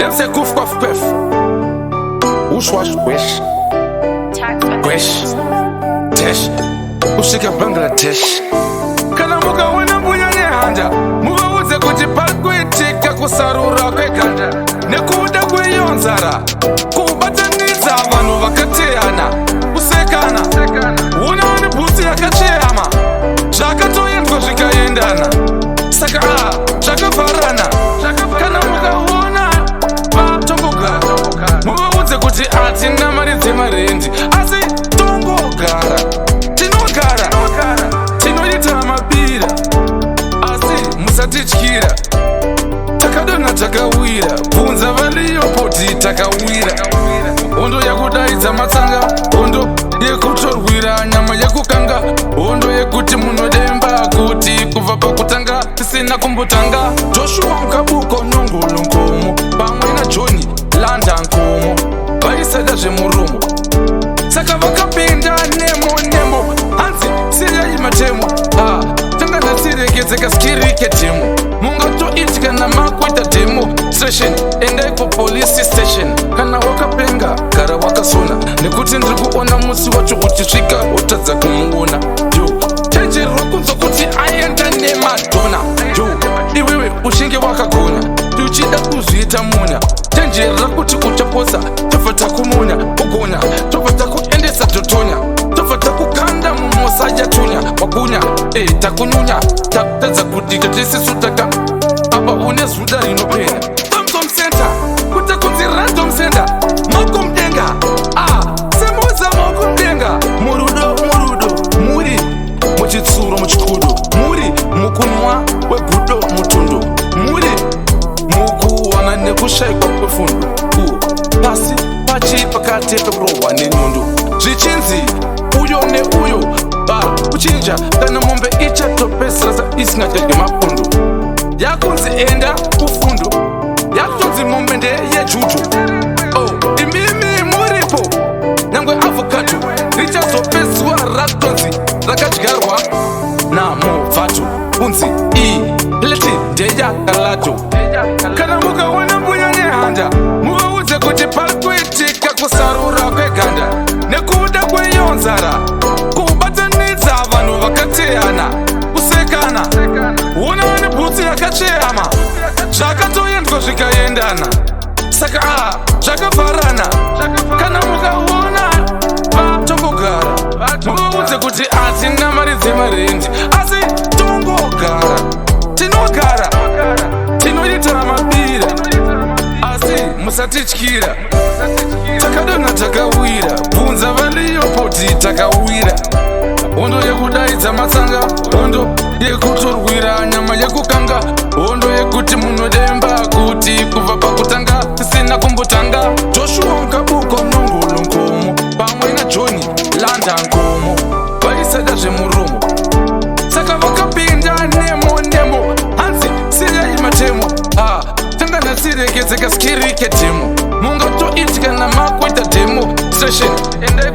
Dem say kuf kwaf kwef. Ushwash wesh. Kwesh. Tesh. Kusvika Bangladesh. Kana mukaona mbuya nehanda, muvaudze kuti pari kuitika kusarura kweganda nekuda kweiyo nzara, kubatanidza vanhu vakateyana, kusekana, una ane bhutsu yakatsveyama, zvakatoendwa zvikaendana, saka a zvakavharana. Kana mukaona vatongogara, muvaudze kuti hatina mari dzemarendi, asi tongogara, tinogara, tinoita mabira, asi musatityira. Takadonha takawira, bvunza vaLeopold, takawira hondo yekudaidza matsanga, hondo yekutorwira nyama yekukanga, hondo yekuti munodemba kuti kubva pakutanga tisina kumbotanga. Joshua Mqabuko Nongolo Nkomo pamwe naJohn Landa Nkomo vaisada zvemuromo, saka vakapinda nemo nemo, hanzi siyai matemo. Ah, tanga ndasiregedzeka skirike demo, mungatoitika namakuita demonstration, endai kupolice station. Kana wakapenga, gara wakasona, nekuti ndiri kuona musi wacho uchisvika wotadza kumuona. Yo, chenjerwa kunzwa kuti aenda nemadhona. Yo, iwewe uchinge wakagona, uchida kuzviita munya, chenjerera kuti uchapotsa, tobva takumunya ugonya, tobva takuendesa totonya, tobva takukanda mumosa yatunya wakunya. E, takunyunya, takutadza kuti tatisisu taka apa une zuda rinopenya. Tomtom Center kuta kunzi random center, moko mudenga, ah, semudza moko mudenga. Murudo, murudo, muri muchitsuro, muchikudo, muri mukunwa wegudo, mutundo, muri mukuwana nekushayikwa kwefundo, ku pasi pachi pakati pekurohwa nenyundo, zvichinzi uyo neuyo ba kuchinja. Kana mombe ichatopesera isingachadye mapundo, yakunzi enda kufundo, yakutonzi mombe ndeyejuju. Oh, imimi muripo, nyangwe avocado richazopedzwa ratonzi rakadyarwa namubvato, kunzi iyi plate ndeyakalato. Kana mukaona mbuya nehanda, muvaudze kuti pari kuitika kusarura kweganda nekuda kweiyo nzara, kubatanidza vanhu vakateyana, kusekana, una ane bhutsu yakatsveyama, zvakatoendwa zvikaendana, saka a zvakavharana. Kana mukaona vatongogara, muvaudze kuti hatina mari dzemarendi, asi tongogara, tinogara, tinoita mabira, asi musatityira. Takadonha takawira, bvunza vaLeopold, takawira hondo yekudaidza matsanga, hondo yekutorwira nyama yekukanga, hondo yekuti munodemba kuti kubva pakutanga tisina kumbotanga. Joshua Mqabuko Nongolo Nkomo pamwe naJohn Landa Nkomo vaisada zvemuromo, saka vakapinda nemo nemo, hanzi siyai matemo. Ah, tanga ndasiregedzeka skirike demo, mungatoitika namakuita demonstration, endai.